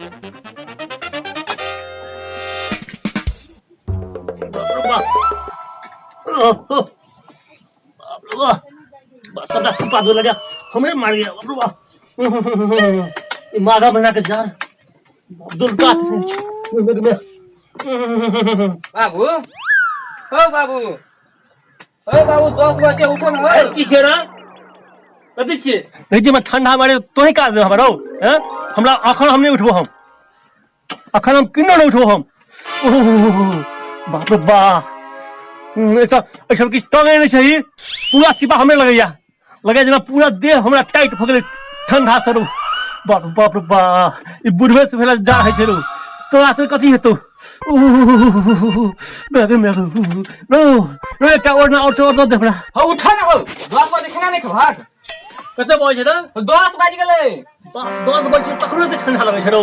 बाप रे बाप, सबटा सिपा दो लगा हमरे मार गया। बाप रे बाप, ई माघा महीना के जार दुर्गा बाबू, हो बाबू, हो बाबू, 10 बजे उठो न हो। की छै रे? कथी छियै? कहै छियै ठंडा मारे तोही काज दे हमरा रौ। हैं, हमरा अखन हम नहि उठबो, हम अखन हम किन्नो नहि उठबो हम। ओहो बाप रे बा, एतऽ एहिठाम किछु टंगे नहि छै, ई पूरा सिपा हमरे लगैया, लगैया जेना पूरा देह हमरा टाइट भऽ गेलै ठंडा से रौ। बाप रे बाप रे बा, ई बुढ़बे से भेला जा होइ छै रौ, तोरा से कथी हेतौ? रौ रौ, एकटा ओढ़ना और से और दऽ दे हमरा। हो उठा न हो, 10 बजे खाना नहि खेबहक? कते बजे छै रे? 10 बाजि गेलै। बाप, 10 बजे तखनो एते ठंडा लगै छै रौ।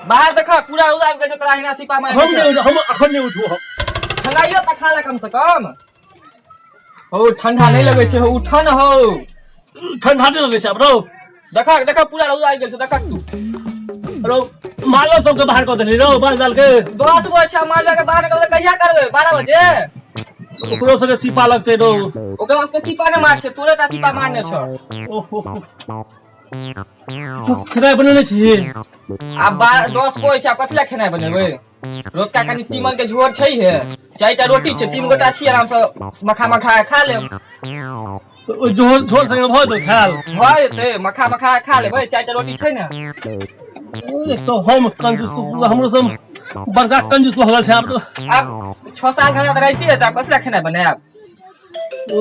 बाहर देख, पूरा रौद आबि गेल छै, तोरा हिना सिपा मारि। हम नहि, हम अखन नहि उठबो हम। ठंडाइयो तऽ खा ले कम से कम। हो ठंडा नहि लगै छै? हो उठ न हो। ठंडा नहि लगै छै आब रौ। देख देख, पूरा रौद आबि गेल छै, देख तू। रौ, मालो सबके बाहर कऽ देली रौ, माल जाल के। 10 बजे छै, माल जाल के बाहर निकलबै कहिया करबै? 12 बजे? ओकरो सबके सिपा लगतै रौ। ओकरा सबके सिपा नहि मार छै, तोरे टा सिपा मारने छौ। ओहो, किछो खेनाइ बनेने छी? आब 12 10 बजे छै, आब कथी लए खेनाइ बनेबै? रोतका कनि तीमन के झोर छै हे, चारिटा रोटी छै, 3 गोटा छी, आराम से मखा मखा खा लेब। तऽ ओहि झोर झोर संगे भऽ जेतौ खायल? भऽ जेतै, मखा मखा खा लेबै, चारिटा रोटी छै ने। ए, तो हम कंजूस, हमरो सब बड़का कंजूस भऽ गेल छै आब तो। आब 6 साल घरा तऽ राइते हेतै, आब कथी लए खेनाइ बनायब? ओ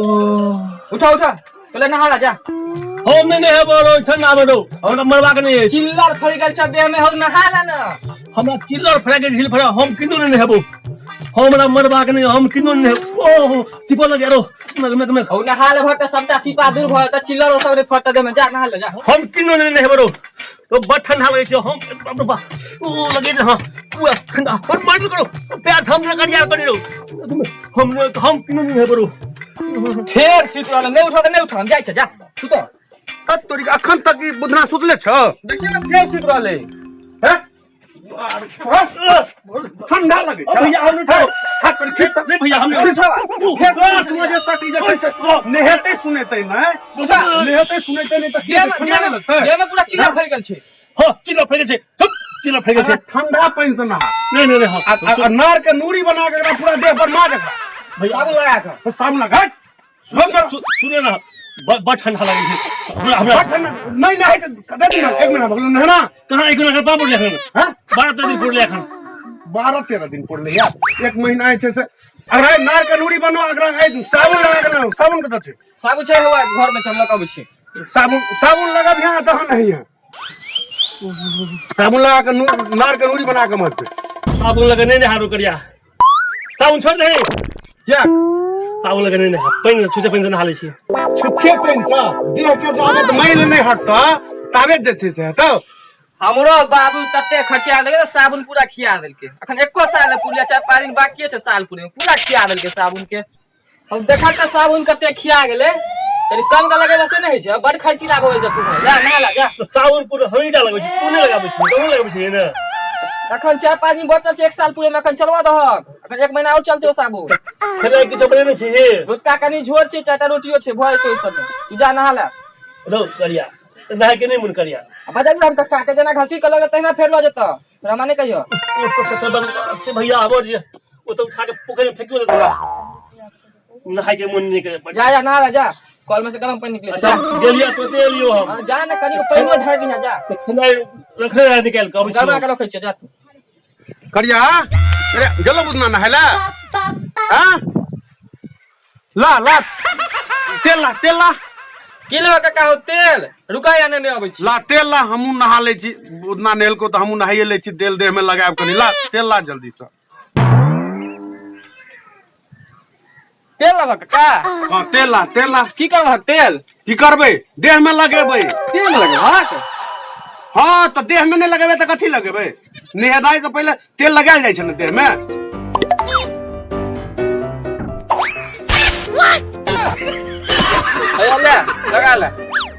उठा उठा, पहिले नहा ला जा। हम नहि नहेबो रौ, ठंडा मे रौ, हमरा मरबाक नहि अछि। चिल्लर फड़ि गेल छ देह में, हौ नहा ले ना। हमरा चिल्लर फड़ा के ढील फड़ा, हम किनो नहि नहेबो, हमरा मरबाक नहि, हम किनो नहि नहेबो। ओहो सिपल लगे रौ, मेघ मेघ मेघ। हौ नहा ले भऽ सबटा सिपा दूर भऽ जेतै, चिल्लर ओ सब नहि फड़तै देह में, जा नहा ले जा। हम किनो नहि नहेबो रौ, तो बड़ ठंडा लगै छै हम। बाप रे बाप, ओ लगे छै, हाँ पूरा ठंडा और मार करो पैर थाम ना करिया करी रौ, हम हम किनो नहि नहेबो रौ। फेर सुति रहल, नहि उठो तऽ नहि उठो, हम जाइ छै, जा सुतो। तत तोरी के अखन तक ई बुधना सुतले छ? देखियौ ने, फेर सुति रहलै। हैं, ठंडा लगे ओ भैया, हम नहीं उठो। हाथ पर खींच। नहीं भैया, हम नहीं उठो। 10 बजे तक ई जे छै से नेहेतै सुनेतै नहि, नेहेतै सुनेतै नहि तऽ की देह में ठंडा नहि लगतै? देह में पूरा चिल्लर फड़ि गेल छै। हाँ, चिल्ला फेंके छे, हप, चिल्ला फेंके छे। अरे, ठंडा पानि से नहा। नहीं नहीं नहीं, हाँ। आ नार के नूरी बना के एकरा पूरा देह पर मार एकरा। भैया साबुन लगा कऽ। तो साबुन लगा, हट। बंद करो। सुने ना, बड़ ठंडा लगे छे हमरा हमरा। बड़ ठंडा नहीं नहाय छै, कते दिन एक महीना भऽ गेलो नहेना। कहाँ एक महीना कहाँ पड़ले एखन? हाँ? 12-13 दिन पड़ले एखन। 12-13 दिन पड़ले यार, एक महीना जे छै से। अरे नार के नूरी बनो एकरा, साबुन लगा के लाओ। साबुन कतऽ छै? साबुन छै हुआ घर में छै, हम लऽ कऽ अबै छी। साबुन, साबुन लगाबिहे तहन नहीं है, साबुन लगा के नार के नूरी बना के मरते। साबुन लगा नहीं नहारो करिया, साबुन छोड़ दे। क्या? साबुन लगा नहीं नहा, पानि छुछे पानि से नहा लै छी। छुच्छे पानि से देह के जाबे मैल नहीं हटता ताबे जे छै से हेतौ। हमरो बाबू तते खर्चा देलकै, साबुन पूरा खिया देलकै। अखन एको साल नहि पुरलै, 4-5 दिन बाकिए छै साल पूरे में, पूरा खिया देलकै साबुन के। हम देखा तऽ साबुन कते खिया गेलै, कनि कम के लगेबै से नहि होइ छै, बड खर्चीला भऽ गेल छै तू। जा नहा ला जा। तऽ साबुन पूरा हमही टा लगबै छी, तू नहि लगाबै छी? तू लगबै छी ने। अखन 4-5 दिन बचल छै एक साल पूरे में, अखन चलबा दहक, अखन एक महीना और चलते ओ साबुन। खेनाइ किछो बनेने छी? रोतका कनि झोर छै, 4टा रोटियो छै, भऽ जेतै ओहि सबमे, तू जा नहा ला। रौ करिया, नहाय के नहि मन करिया। आ बजल हम कक्का के जेना घसी के लगे तहिना फेर लऽ जेतऽ, फेर हमरा नहि कहियो। ओ तो कते बदमाश छै भैया हमर, जे ओ तऽ उठा के पोखरि में फेकियो देत हमरा। नहाय के मन नहि करे। जा जा, नहा ला जा, कल में से गरम पानी निकले छै, अच्छा जा। गेलिया तो एलियो हम। हाँ, जा ने, कनि पानियो ढारि लिहा जा। तऽ खेनाइ रखने रह, निकालि कऽ अबै गरमा छी। के रखै छियै, जा तू। करिया, अरे गेलो बुझना नहाय ला? हाँ, ला ला तेल ला, तेल ला। की लेबै काका हो तेल? रुका या नहि अबै छी। ला तेल ला, हमहूँ नहा लै छी। उतना नहेलको तऽ हमहूँ नहाइए लै छी, तेल देह में लगायब कनि। ला तेल ला जल्दी से। तेल लेबह काका? हाँ, तेल ला, तेल ला। की करबह तेल? की करबै, देह में लगेबै। तेल में लगेबहक? हाँ, तऽ देह में नहि लगेबै तऽ कथी लगेबै? नहेनाइ से पहिले तेल लगायल जाइ छै ने देह में। हैया ले, लगा ले।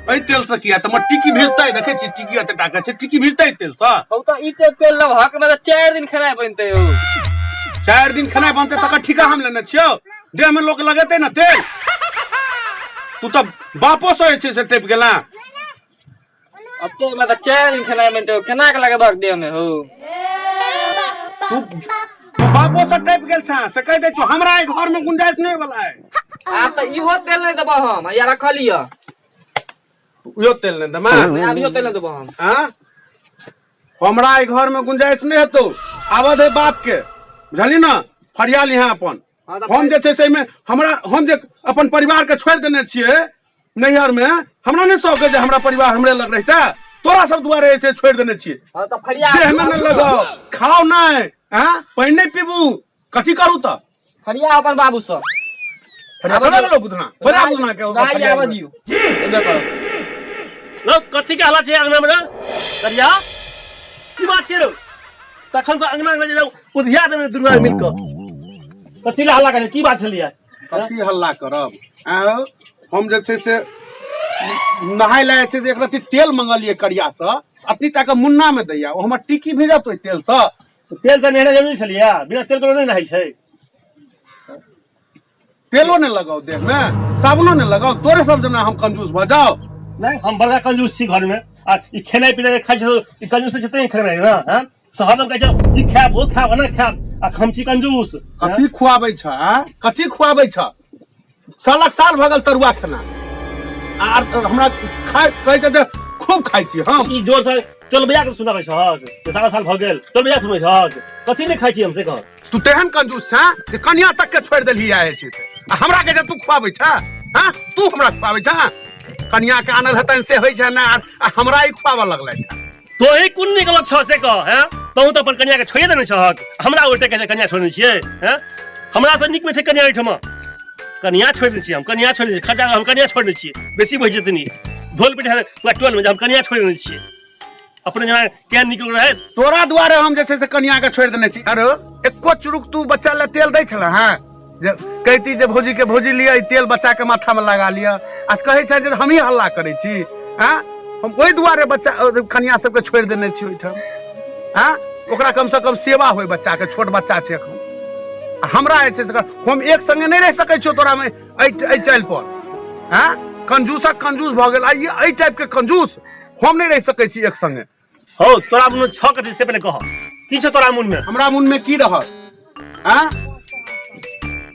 एहि तेल से किया तऽ हमर टिकी भिजतै? देखै छी टिकी एते टाका छै, टिकी भिजतै तेल से? हौ तऽ ई जे तेल लबहक में तऽ 4 दिन खेनाइ बनतै हौ। 4 दिन खेनाइ बनतै तकर ठीका हम लेने छियौ? देह में लोक लगेतै ने तेल? तू तऽ बापो से जे छै से टपि गेला। अब तेल में तऽ 4 दिन खेनाइ बनतै हौ, केना के लगेबहक देह में हौ? तू तू बापो से टपि गेल छह से कहि दै छियौ, हमरा एहि घर में गुंजाइश नहि वाला है। आब तऽ इहो तेल नहि देबह हम, हैया रखल यऽ। इहो तेल नहि देबै? आब इहो तेल नहि देबह हम। आँ? हमरा एहि घर में गुंजाइश नहि हेतौ। आबऽ दे बाप के, बुझलही ने? फरिया लिहें अपन। हाँ, तऽ हम जे छै से एहिमे हमरा, हम जे अपन परिवार के छोड़ि देने छियै नैहर में, हमरा नहि शौक है जे हमरा परिवार हमरे लग रहिता। तोरा सब दुआरे जे छै छोड़ि देने छियै। हाँ, तऽ फरिया देह में नहि लगाउ, खाओ नहि, आँ, पानि नहि पीबू, कथी करू तऽ? फरिया अपन बाबू सँ। फरिया कतऽ गेलौ बुधना? बजा बुधना के, ओकरा राइ फरिया आबऽ दियौ। दियौ, एबे करत। रौ, कथी के हल्ला छै अंगना में रे करिया? की बात छै रौ? तखन से अंगना अंगना जे उधिया देने दुनू आदमी मिल कऽ, कथी लए हल्ला करै? की बात छलियै? कथी हल्ला करब? आँ, हम जे छै से नहाय लए जे छै से एक रत्ती तेल मंगलियै करिया से, अतनी टा के मुन्ना में दैया, ओ हमर टिकी भिजत ओहि तेल से? तेल से नहेनाइ जरूरी छलियै? बिना तेल के नहि नहाइ छै? तेलो नहि लगाउ देह में, साबुनो नहि लगाउ, तोरे सब जेना हम कंजूस भऽ जाउ? नहीं, हम बड़का कंजूस छी घर में। आ ई खेनाइ पिनाइ खाइ छै, ई कंजूस छै तैं खेनाइ ना। हाँ, शहर में कहै छै ई खायब, ओ खायब, एना खायब, आ हम छी कंजूस। कथी खुआबै छ? आ कथी खुआबै छ? सालक साल भऽ गेल तरुआ खेना, आ हमरा खाइ कहै छै जे खूब खाइ छी हम। ई जोर से चल भैया के सुनाबै छहक जे सारा साल भऽ गेल, चल भैया सुनबै छहक। कथी नहि खाइ छी हम से कह। तू तेहन कंजूस छह जे कनिया तक के छोड़ि देलही आए छै से, आ हमरा के जे तू खुआबै छह? हाँ, तू हमरा खुआबै छह? कनिया के आनल हेतनि से होइ छै ने, आ हमरा ई खुआबऽ लगलै। तोही कोन निकलक छह से कह। हैं, तहूँ तऽ अपन कनिया के छोड़िए देने छहक, हमरा उल्टे कहै छै कनिया छोड़ने छियै। हैं, हमरा से नीक मे छै कनिया एहिठमा? कनिया छोड़ि दै छियै हम, कनिया छोड़ि दै छियै, खर्चा हम कनिया छोड़ि दै छियै। बेसी बुझि जेतनी ढोल पिट पूरा टोल में जे हम कनिया छोड़ि देने छियै। अपने जेना केहन नीक लोक रहैत। तोरा दुआरे हम जे छै से कनिया के छोड़ि देने छी। अरे एको चुरुक तू बच्चा लए तेल दै छला? हँ, जे कहती जे भौजी के, भौजी लिअ ई तेल, बच्चा के माथा में लगा लिअ, आ कहै छै जे हमही हल्ला करै छी। हँ, हम ओहि दुआरे बच्चा कनिया सबके छोड़ि देने छी ओहिठाम। हँ, ओकरा कम से कम सेवा होय बच्चा के, छोट बच्चा छै एखन। आ हमरा जे छै से हम एक संगे नहि रहि सकै छियौ तोरा में एहि एहि चालि पर। हँ, कंजूसक कंजूस भऽ गेल। आ ई एहि टाइप के कंजूस हम नहि रहि सकै छी एक संगे। हौ, तोरा मन में छह कथी से पहिले कह, की छौ तोरा मन में? हमरा मन में की रहत? आँ,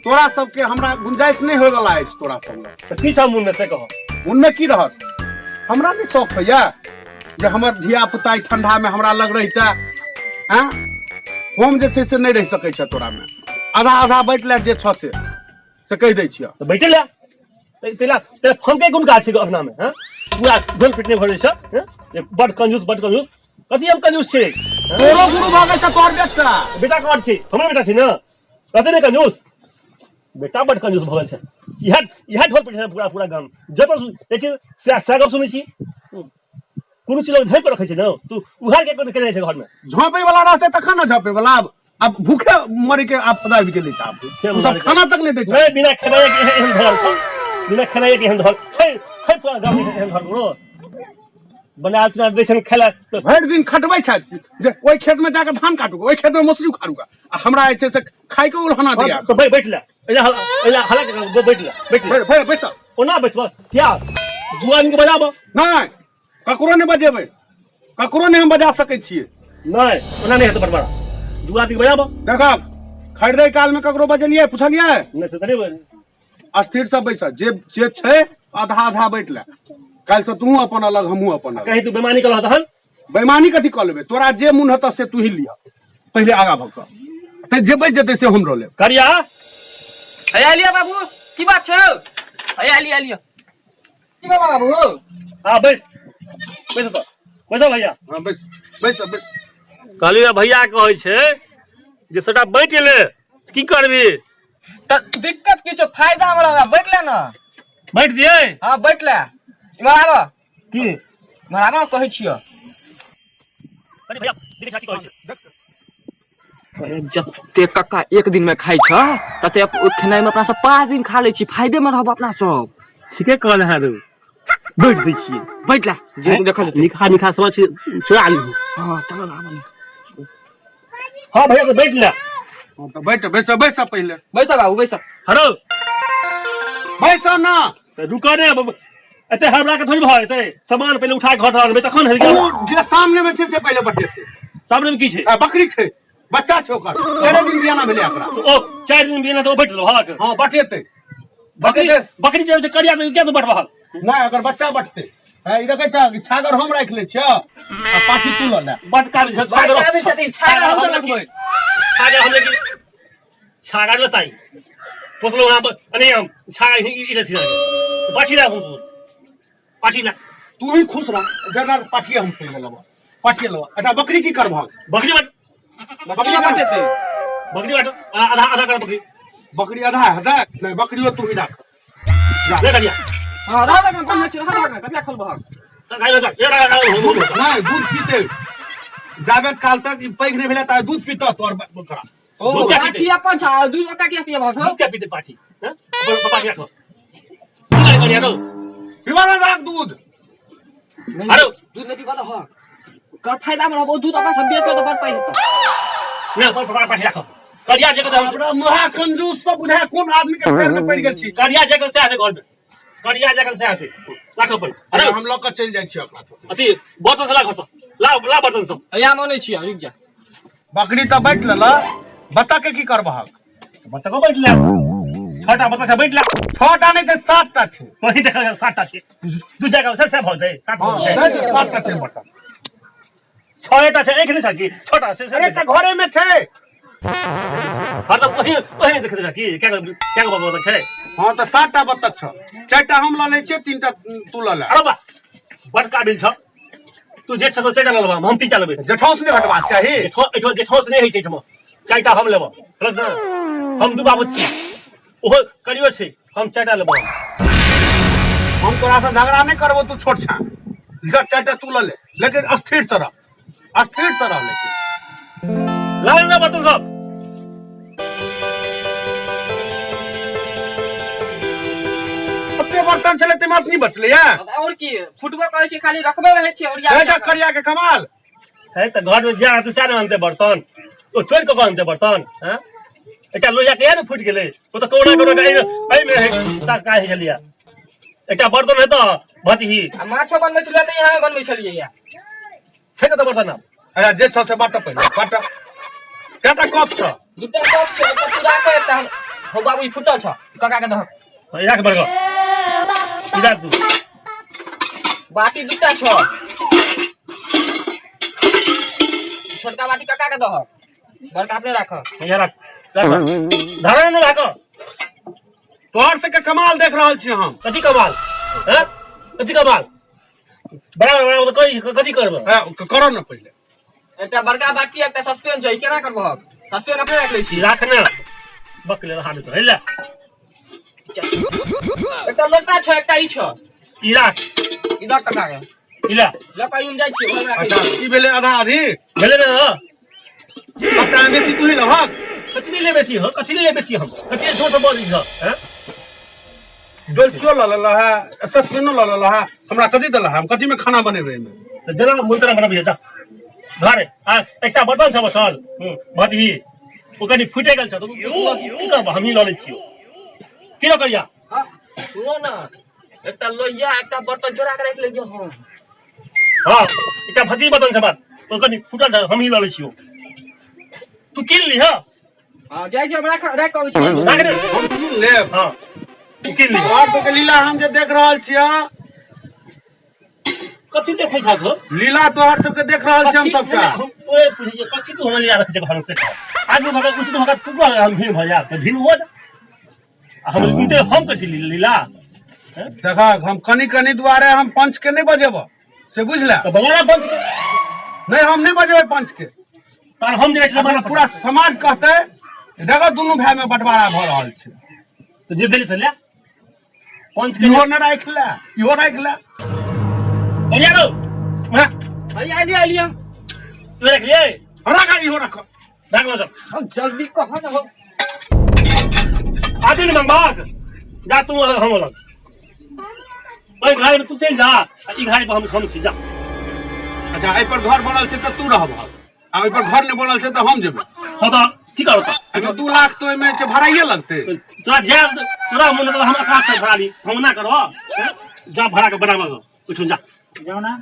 तोरा सबके हमरा गुंजाइश नहि होय वाला अछि तोरा सब लग। तऽ की छौ मन में से कह। मन में की रहत? हमरा नहि शौक होइया जे हमर धिया पुता ई ठंडा में हमरा लग रहिता? आँ, हम जे छै से नहि रहि सकै छ तोरा में। आधा आधा बाँटि ले जे छ से से कहि दै छियह। तऽ बैठे ले तेला तेला फंके कोन काज छै अपना में? हाँ, पूरा ढोल पिटने भरे छै। हाँ? जे बड कंजूस, बड कंजूस। कथी हम कंजूस छै? तोरो गुरु भऽ गेल छ तोहर बेटा। बेटा कौन छै? हमर बेटा छै ने, कहते ने कंजूस बेटा, बड कंजूस भऽ गेल छै। इएह इएह ढोल पिटने पूरा पूरा गाम जतऽ देखै छी सएह सएह गप सुनै छी। कोनो चीज लोक झाँपि कऽ रखै छै ने, तू उघार के केने छै घरमे। झोपे वाला रहतै तखन ने झोपे वाला। आब आब भूखे मरे के आपदा आबि गेलै, आब तू सब खाना तक नहि दै छै। नहि, बिना खेनाइ के एहन धरल छै, बिना खेनाइ के एहन धरल छै छै पूरा गाम एहन धरल रो बना चुना दै छै खेला। भरि दिन खटबै छथि जे ओहि खेत में जाके धान काटूगा, ओहि खेत में मसुरी उखाड़ूगा, आ हमरा जे छै से खाय के उल्हाना दिया। तऽ बैठ ले, एला एला हला के बैठ ले, बैठ ले। बैठ बैठ बैठ। ओना बैठब किया? दू आदमी के बजाबऽ। नहि, ककरो नहि बजेबै, ककरो नहि हम बजा सकै छियै। नहि, ओना नहि हेतै बटवारा, दू आदमी के बजाबऽ। देखब, खरीदै काल में ककरो बजेलियै, पुछलियै? नहि, से तऽ नहि बज। अस्थिर से बैस, जे जे छै आधा आधा बैठ ले। काल्हि से तू अपन अलग, हमहूँ अपन अलग। कहीं तू बेमानी करह तहन? बेईमानी कथी कऽ लेबै? तोरा जे मोन हेतऽ से तू ही लिअ। पहिले आगा भऽ कऽ तऽ जे बचि जेतै से हम लऽ लेब। करिया। हैया लिअ बाबू, की बात छौ? हैया लिअ, लिअ। की भेला बाबू? हाँ, बैस बैस तऽ बैस भैया। हाँ, बैस बैस बैस। कहलियै भैया कहै छै जे सबटा बाँटि ले, की करबी? तऽ दिक्कत की छौ? फायदा हमरा हमरा बैठ ले ने। बाँटि दियै? हाँ, बैठ ले, इम्हर आबऽ। की? इम्हर आबऽ ने, कहै छियौ। अरे भैया, देखै की कहै छै। अरे जते कक्का एक दिन में खाइ छ तते खेनाइ में अपना सब 5 दिन खा लै छी, फायदे में रहब अपना सब। ठीके कहल है रू। बैठ दै छियै। बैठ ला जे देखल जेतै। निखा निखा समझ छै, चोरा लिहू। हाँ, चलो ना आबऽ। हाँ भैया, तो बैठ ले। हाँ, तऽ बैठ, बैस बैस पहिले। बैस बाबू, बैस। हरो। बैस ना। तऽ रुकऽ ने, एते हड़बड़ा के थोड़ी भऽ जेतै। सामान पहिले उठा के घर अनबै तखन हेतै। ओ जे सामने में छै से पहिले बटेतै। सामने में की छै? आ, बकरी छै, बच्चा छै ओकर, 4 दिन बियाना भेलै ओकरा। तऽ ओ 4 दिन बियाना तऽ ओ बैठ लेलक। हाँ, बटेतै। बकरी बकरी जे छै करिया तऽ किया तू बटबहक? नहि, अगर बच्चा बटतै। है, ई देखै छह, छागर हम राखि लै छियौ आ पाठी तू लऽ ले। बड काबिल छै छागर। बड़ काबिल छथिन, छागर हमसब रखबै। छागर हम लेकिन छागर लेताई पोसलहुँ अहाँ अने हम छागर ई ई लेथिन अहाँके। पाठी राखू, पाठी ला। तू ही खुश रह, जरा पाठिए हम सुनि लेबऽ, पाठिए लेबऽ। अच्छा, बकरी की करबहक? बकरी बट बकरी बटेतै। बकरी बाटो, आधा आधा कर बकरी। बकरी आधा हेतै? नहि, बकरियो तू ही राख। ले करिया। हाँ, रह दे, कोन होइ छै, रह दे, कथिला खोलबहक? दूध नहि, दूध पीते जाबे काल तक ई पैघ नहि भेलै ता दूध पीतऽ तोर बकरा। ओ दूध किया पाठी पीतै? अपन छ, आ दूध ओकरा किया पियबहक हौ? दूध क्या पीते पाठी? हैं? अपन पापा के रखो। की करे करिया रौ? पीबा ना राख दूध। नहीं, अरे! दूध नहीं पीबा दहक, कर फायदा में रहबो, दूध अपना सब बेच तऽ बड़ पाइ हेतौ। नहि, अपन पापा के पाठी राखो। करिया जे के हमरा महा कंजूस सब बुझाय कोन आदमी के पैर में पड़ि गेल छी। करिया जे के से आते घर में। करिया जे के से आते। राखो अपन। अरे, हम लऽ कऽ चलि जाइ छी अपना। अथी बर्तन से ला घर से। ला ला बर्तन सब। या मानै छियै, रुकि जा। बकरी तऽ बैठ लेलऽ, बतख के की करबहक? बतखो बैठ ले। छटा बतख छै, बैठ ले। छटा नहि छै, 7टा छै। तोही देख, 7टा छै। दू जगह से से भऽ जेतै, 7 हँ, भऽ जेतै। नहि छै, 7टा छै बतख। छटा छै, एक नहि छै की? छटा छै से। अरे, एकटा घरे में छै। हँ तऽ ओही ओही देखैत छै की क्या क्या गो बतख छै? हँ, तऽ 7टा बतख छौ, 4टा हम लऽ लै छियै, 3टा तू लऽ ले। अरे बा, बड़का बिल छ। तू जेठ से तऽ 4टा लऽ लेबह, हम 3टा लेबै। जेठौस नहि घटबाक चाही। एहिठमा जेठौस नहि होइ छै, एहिठमा 4टा हम लेबह, गलत ने? हम दू बाबू छी, ओहो करियो छै, हम 4टा लेबह। हम तोरा से झगड़ा नहि करबो, तू छोट छा, 4टा तू लऽ ले, लेकिन स्थिर से रह, स्थिर से रह लेकिन। ला ना बर्तन सब। ओते बर्तन छलै ताहिमे अपनी बचलै या? और की, फुटबो करै छै, खाली रखबे रहै छै ओरिया। हे जा, करिया के कमाल है तऽ घर में जा तऽ सएह ने आनतै बर्तन, ओ चोरि कऽ आनतै बर्तन? हँ, एकटा लोहिया कहिया ने फूटि गेलै, ओ तऽ कौड़ा कौड़ा के एहिमे एहिमे साग काहे छलियै। एकटा बर्तन हेतऽ भतही। आ माछो बनबै छलियै तऽ यहाँ बनबै छलियै या। छै कतऽ बर्तन आब? अच्छा, जे छौ से बाँटऽ पहिले, बाँटऽ। कएटा कप छौ? दूटा कप छै, एकटा तू राख, एकटा हम। हौ बाबू, ई फुटल छौ, काका के दहक। तऽ ई राख बड़का, ई राख तू। बाटी दूटा छौ, छोटका बाटी काका के दहक, बड़का अपने राख। यहाँ राख, राख, धरा ने राख। तोहर सबके कमाल देख रहल छी हम। कथी कमाल? हैं, कथी कमाल? बराबर बराबर तऽ कथी कथी करबै? हे, करऽ ने पहिले। एकटा बड़का बाटी, एकटा सस्पेन छै, ई केना करबहक? सस्पेन अपने राख लै छी। ई राख ने, बकले हाथ तो ले। एकटा लोटा छै, एकटा ई छौ। ई राख। ई दऽ काका के। ई ले। लऽ कऽ ई जाइ छियै, घरमे राखै अच्छा छियै। ई भेलै आधा आधी। भेलै ने? सबटा बेसी तू ही लेबहक। कथी ले बेसी हो? कथी ले बेसी हम? कथी छोट बजै छ? हैं? डोलचियो लऽ लेलह है, सस्पेनो लऽ लेलह है, हमरा कथी देलह है? हम कथी में खाना बनेबै एहिमे? तऽ जेना मोन तेना बनबिहे, जा घरे। आ एकटा बर्तन छ बसल भतही, ओ कनि फुटि गेल छ तऽ की करबह? हमही लऽ लै छियौ। की लऽ करिया? हाँ, सुनो ना, एकटा लोहिया, एकटा बर्तन चोरा के राखि लेलियै हम। हाँ, एकटा भतही बर्तन छ बात, ओ कनि फुटल छ, हमही लऽ लै छियौ, तू कीन लिह। हाँ, जाइ छी हम, राख राख के अबै छी। राख रे। हम कीन लेब। हाँ, तू कीन लिह। तोहर सबके लीला हम जे देख रहल छियह। कथी देखै छह हो? लीला तोहर सबके देख रहल छी हम कथी? सबटा। नहि, हम तोरे पूछै छियौ, कथी तू हमरा लीला रखै छह घर से? आदमी भऽ कऽ उचित भऽ कऽ तू कह हम भीड़ भऽ जायब तऽ भीड़ हो जा। आ हम उल्टे हम कहै छी लीला? देखक, हम कनि कनि दुआरे हम पंच के नहि बजेब से बुझले? तऽ बजा पंच के। नहि, हम नहि बजेबै पंच के। तहन हम जे छै अखन पूरा समाज कहतै, देखो दुनू भाय में बंटवारा भऽ रहल छै। तऽ जे देली से ले पंच के। इहो नहि राखि ले, इहो राखि ले। कहिया रौ? हाँ, अरे, आइलियो आइलियो। तू रख लिए। राख, इहो राख। राख लो सब। हम जल्दी कह ना हो। आदमी ने मंगबाक जा, तू अलग हम अलग। ओहि घारी में तू चलि जा आ ई घारी पर हम छी जा। अच्छा, एहि पर घर बनल छै तऽ तू रहबह आ ओहि पर घर नहि बनल छै तऽ हम जेबै। हँ तऽ की करब तऽ? अच्छा, 2 लाख तऽ ओहिमे छै भराइए लगतै। तोरा जाय तोरा मन तऽ हम आकाश से भरा ली, हम ना करब। जा भरा के बनाबऽ ओहिठाम जा। जाओ ना।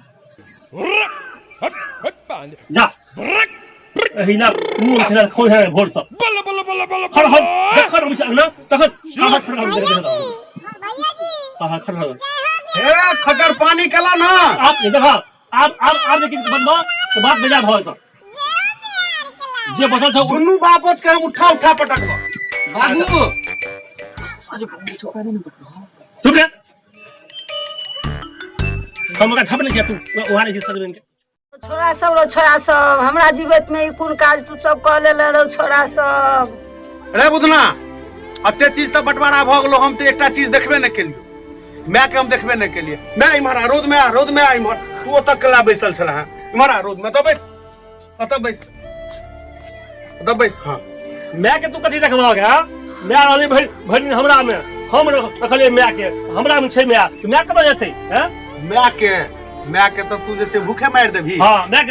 जा एहिना मुँह से खोल है भोर सब खड़ हम जखन हम छै ना तखन खड़ खड़ हम हाँ खड़ खड़। हे खटर पानी केला ना। आप ये देखा आप आप आप लेकिन बनबा तो बात बेजा भऽ जेतौ। जे बचल छौ दुनू बापत के हम उठा उठा पटकबो। बाबू चुप रे, हम ओकरा झपने छियै, तू उहा नहि छी सजमनि के। छोड़ा सब रौ, छोड़ा सब, हमरा जीवत में ई कोन काज तू सब कऽ लेले रौ छोड़ा सब। रे बुधना, अते चीज तऽ बंटवारा भऽ गेलो, हम तऽ एकटा चीज देखबे नहि केलियो, माय के हम देखबे नहि केलिए। माय इम्हर आ, रौद में आ, रौद में आ इम्हर। तू ओतऽ केला बैसल छलह हँ, इम्हर आ रौद में, एतऽ बैस, एतऽ बैस, एतऽ बैस। हँ माय के तू कथी देखबहक? हँ माय रहलै भरि भरि दिन हमरा में, हम रखलियै माय के, हमरा में छै माय, तऽ माय कतऽ जेतै? हँ माय के तऽ तू जे छै भूखे मारि देबही। हँ माय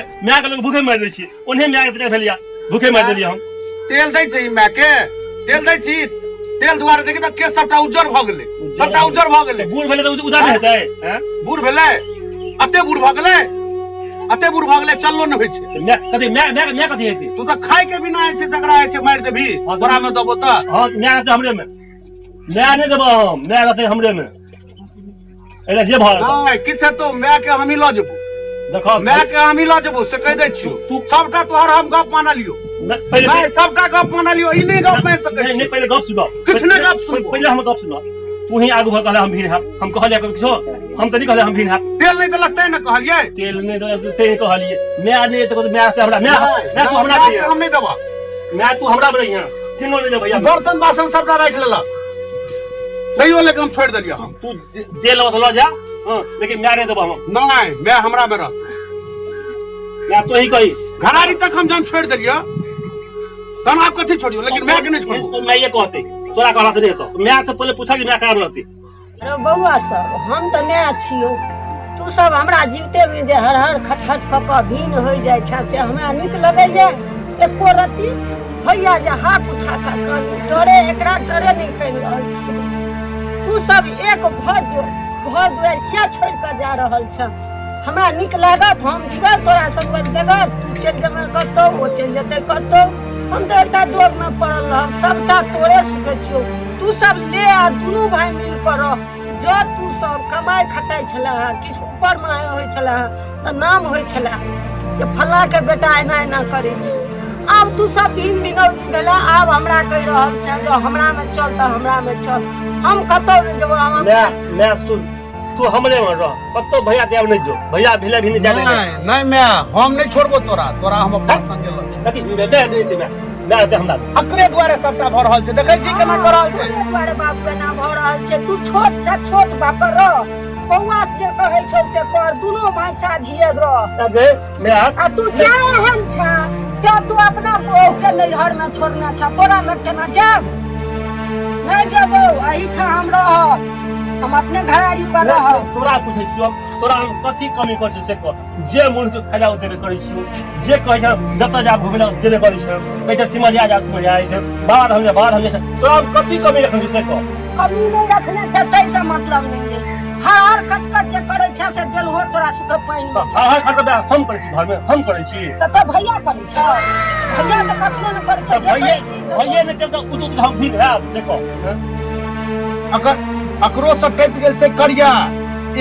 के लोग भूखे मारि दै छियै, ओन्हे माय के भेलिया भूखे मारि देलियै हम। तेल दै छै माय के, तेल दै छी, तेल दुआरे देखी तऽ केश सबटा उज्जर भऽ गेलै, सबटा उज्जर भऽ गेलै। बूढ़ भेलै तऽ उज्जर नहि हेतै? हँ बूढ़ भेलै, अते बूढ़ भऽ गेलै, अते बूढ़ भऽ गेलै, चललो नहि होइ छै। तऽ माय कथी, माय माय माय कथी हेतै? तू तऽ खाय के बिना जे छै से एकरा जे छै मारि देबही, हँ, तोरा मे देबो तऽ। हँ माय रहतै हमरे में, माय नहि देबो हम, माय रहतै हमरे में, एना जे भऽ जेतौ। नहि किछु हेतौ, माय के हमही लऽ जेबो। देखो माय के हमही लऽ जेबो से कहि दै छियौ। तू- सबटा तोहर हम गप मानलियौ। नहि, पहिले नहि सबटा गप मानलियौ, ई नहि गप मानि सकै नहीं छी। नहीं, पहिले गप सुनो। किछु नहि गप सुनबो। पहिले हम गप सुनो, तू ही आगू भऽ कहले हम भीड़ हैब, हम कहलियै किछो? हम तऽ नहि कहलियै हम भीड़ हैब। तेल नहि देलक तैं ने कहलियै। तेल नहि देलक तैं कहलियै। माय नहि तऽ माय से हमरा माय नहि, माय तू हमरा माय के रहिहे। हम नहि देबऽ। माय तू हमरा रहिहे, किनो नहि भैया। बर्तन बासन सबटा राखि लेलक तैयो लेकिन हम छोड़ि देलियै हम। तू जे लऽ लऽ जा, हाँ, लेकिन माय नहि देबऽ हम। नहि माय हमरा मे रह। माय तो ही कही। घरारी तक हम जहन छोड़ि देलियै तहन आब कथी छोड़ियौ, लेकिन माय के नहि छोड़बो। माये कहतै, तोरा कहला से नहि हेतौ। माय से पहिले पूछा कि माय कहाँ रहतै। रौ बौआ सब, हम तऽ माय छियौ, तू सब हमरा जीवते में जे हर हर खटखट कऽ कऽ भीन होइ जाइ छै से हमरा नीक लगैया? एको रत्ती होइया जे हाथ उठा कऽ कानू? डरे एकरा डरे नहि कहि रहल छियै। तू सब एक भऽ जो, घर दुआरि किया छोड़ि कऽ जा रहल छ? हमरा नीक लागत? हम जीबै तोरा सब बगैर? तू चलि जेबै कतौ, ओ चलि जेतै कतौ, हम तऽ एकटा दोग में पड़ल रहब। सबटा तोरे सुखे छियौ। तू सब ले आ दुनू भाई मिल कऽ रह। जँ तू सब कमाइ खटाइ छलह हँ, किछु ऊपर मे होइ छलह हँ, तऽ नाम होइ छलए जे फल्लाँ के बेटा एना एना करै छै। आब तू सब भिन भिनौजी भेला, आब हमरा कहि रहल छै जे हमरा मे चल तऽ हमरा मे चल। हम कतौ नहि जेबो। हम माय माय सुन, तू हमरे में रह, कतौ भैया देव नहि जो, भैया भेले भी नहि जाय। नहि नहि माय, हम नहि छोड़बो तोरा, तोरा हम अपन संगे लऽ जेबो। कथी माय नहि देतै? माय माय रहतै हमरा। अकरे दुआरे सबटा भऽ रहल छै, देखै छी केना कऽ रहल छै। तोरे दुआरे बाबू एना भऽ रहल छै। तू छोट छ, छोट भऽ कऽ रह, बौआ जे कहै छौ से कर, दुनू भाई साझिए रह। अगे माय आ तू जा एहन छ तऽ तू अपना बहू के नैहर में छोड़ने छ, तोरा लग केना जायब? नहि जेबौ, एहिठाम हम रहब, हम अपने घरारी पर रहब। तोरा पूछै छियौ, तोरा हम कथी कमी करै छियौ से कह। जे मन से खाइ ला देबे करै छियौ, जे कहै छै जतऽ जा घुमै ला जेबे करै छै, कहै छै सिमरिया जा सिमरिया जाइ छै, बाहर हम जा बाहर हम जाइ छै, तोरा हम कथी कमी रखने छियौ से कह। कमी नहि रखने छै ताहिसँ मतलब नहि अछि। हर हर कचकच जे करै छै से देलहो तोरा सुख पानि तऽ हर हर खटखट हम करै छी घरमे, हम करै छी तऽ तऽ भैया करै छौ? भैया तऽ कखनो नहि करै छौ। तऽ जे भैये करै छी से भैये नहि केलकै उत उत हम भीड़ हैब से कह। हँ? अकर अकरो से टपि गेल छै करिया,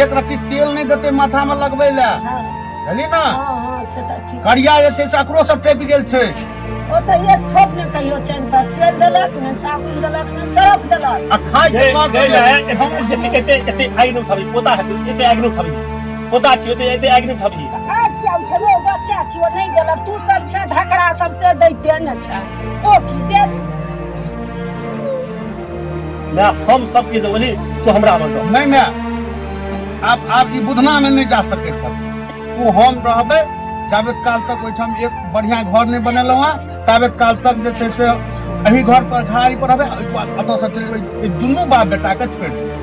एक रत्ती तेल नहि देतै माथा मे लगबै लए। हँ बुझलियै ने? हँ हँ, से तऽ ठीक। करिया जे छै से अकरो से टपि गेल छै। ओ तऽ एक ठोप ने कहियो चैन पर तेल देलक, ने साबुन देलक, ने सरफ देलक। आ खाय के गै बाद गै लए एते एते एते आगि नहि उठाबी, पोता हेतै, एते आगि नहि उठाबी, पोता छियै, एते एते आगि नहि उठाबी। आब किया उठेबै? ओ बच्चा छी, ओ नहि देलक। तू सब छै धकड़ा सब से दैते ने छै, ओ की देत? माय हम सब किछु देबो, तू हमरा बन रह। नहि माय, आब आब ई बुधना मे नहि जा सकै छल। तू हम रहबै जाबेत काल तक ओहिठाम एक बढ़िया घर नहि बनेलहुँ हँ, ताबेत काल तक जे छै से एहि घर पर घरारी पर रहबै। ओहिके बाद एतऽ से चलि जेबै, ई दुनू बाप बेटा के छोड़ि देबै।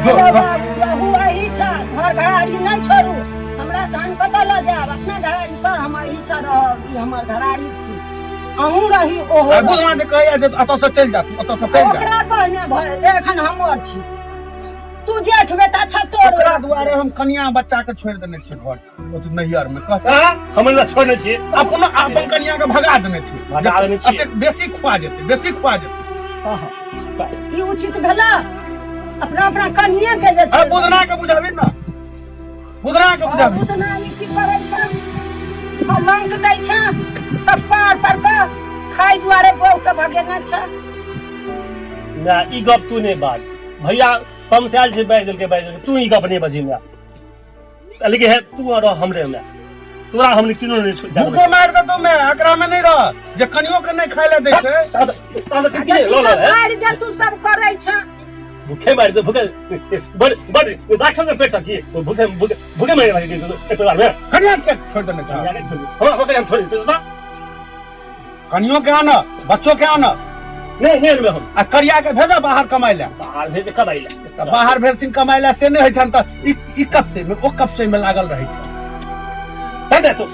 जो, नहि बाबू, रहै रहू एहिठाम, घर घराड़ी नहि छोड़ू। हमरा धान कतऽ लऽ जायब? अपना घराड़ी पर हम एहिठाम रहब, ई हमर घराड़ी छी। अहूँ रही, ओहो आ रही। बुधना जे कहैया जे एतऽ से चलि जा, तू एतऽ से चलि जा। ओकरा कहने भऽ जेतै, एखन हमर छी, तू जेठ बेटा छ तोर। ओकरा दुआरे हम कनिया बच्चा के छोड़ि देने छियै घर ओतऽ नैहर मे कह। हम लए छोड़ने छियै। अपन अपन कनिया के भगा देने छियै। भगा देने छियै। एतेक बेसी खुआ जेतै, बेसी खुआ जेतै। कह, ई उचित भेला? अपना अपना कनिये के जे अरे बुधना के बुझाबी ना, बुधना के बुझाबी। बुधना, ई की करै छै? कलंक दै छै कपार पर के, खाइ दुआरे बहू के भगेने छै। ना, ई गप तू नहि बाज। भैया तमसायल छै, बाजि देलकै, बाजि देलकै। तू ई गप नहि बजही हमरा। लेकिन हे, तू रह हमरे में, तोरा हमने किनो नहीं छोड़। भूखो मारि देतौ मैं, एकरा में नहीं रह जे कनियो के नहीं खाय ले दै छै। मारि जे तू सब करै छै। भूखे मारि दे, भूखे बड़ बड़ राक्षस के पेट सकी, भूखे भूखे भूखे मारि एक बार में। कनिया के छोड़ देने छै? कनिया के छोड़, हमरा हमरा छोड़ दे तो। कनियो के आन, बच्चो के आन। नहीं नहीं अनबै हम। आ करिया के भेजा बाहर कमाइ ले। बाहर भेज कमाइ ले। तऽ बाहर भेजथिन कमाइ ले से नहि होइ छनि, तऽ ई ई कपचै मे ओ कपचै मे लागल रहै छै। हट तू।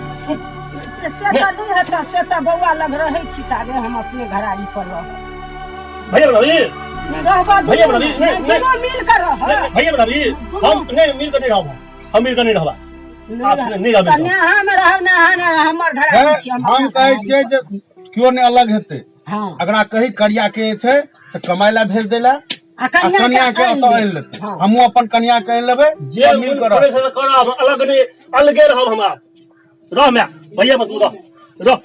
से से तऽ नहि हेतऽ, से तऽ बौआ लग रहै छी ताबे हम अपने घराड़ी पर रहब। भैया बनाबी। नहि रहबऽ। भैया दुनू बनाबी, नहि, नहि, दुनू मिल कऽ रह। भैया बनाबी, हम नहीं मिल कर नहीं रहब, हम मिल कर नहीं रहब। नहि आप रहब। नहि रहबै। तऽ नेहा मे रहब, नेहा मे हमर घराड़ी छी, हम हम अपना कहै घराड़ी छियै पर। जे केओ नहि अलग हेतै। हँ। अगरा कही करिया के छै से कमाइ ला भेज दै ला आ आ कनिया के आनि ओतऽ लेब। आनि लेतै। हँ। हमहूँ अपन कनिया के आनि लेबै, जे सब मिल मन कऽ करे रहब। से करब, अलग नहीं, अलगे रहब हम। आब रह मैं भैया में, तू रह रह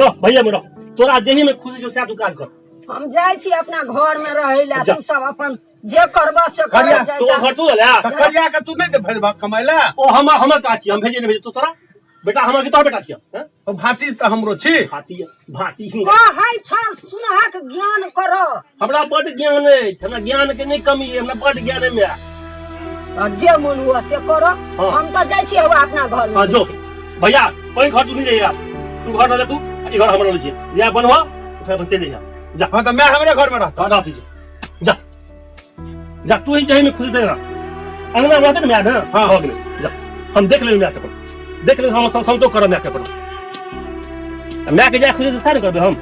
रह भैया में रह। तोरा जेही में खुशी छौ सएह तू काज कर। हम जाइ छी अपना घर में रहै ला। जा। तू सब अपन जे करबऽ से कर। करिया, जाइ तो जा। घर तू ले। तऽ करिया के तू नहि दे भेजबह कमाइ ला? ओ हमर हमर काज छी, हम भेजे नहि भेजे तू तोरा बेटा हमर के तोहर बेटा छियै, हैं? ओ भातिज तऽ हमरो छी। भाती भाती ही। कहै छ सुनहक ज्ञान कर। हमरा बड ज्ञान अछि, हमरा ज्ञान के नहि कमी है, हमरा बड ज्ञान है माय। आ जे मन हुआ से कर। हँ। हम तऽ जाइ छी हवा अपना घर में। हाँ जो भैया, कोई घर तू नहीं जाइएगा, तू घर रह जा, तू ई घर हमर रहल छियै, जा बनवा फिर अपन चलि जइहा जा। हँ, तऽ माय हमरे घर मे रहतौ। हाँ, रह दीजिए, जा जा, तू ही जही में खुशी दे अंगना में रहते ना माय ने। हाँ। हो गेलै, जा, हम देख लेबै माय के अपन, देख लेबै हम, संतोष करब माय के अपन। माय के जा खुशी से सारे करबै हम।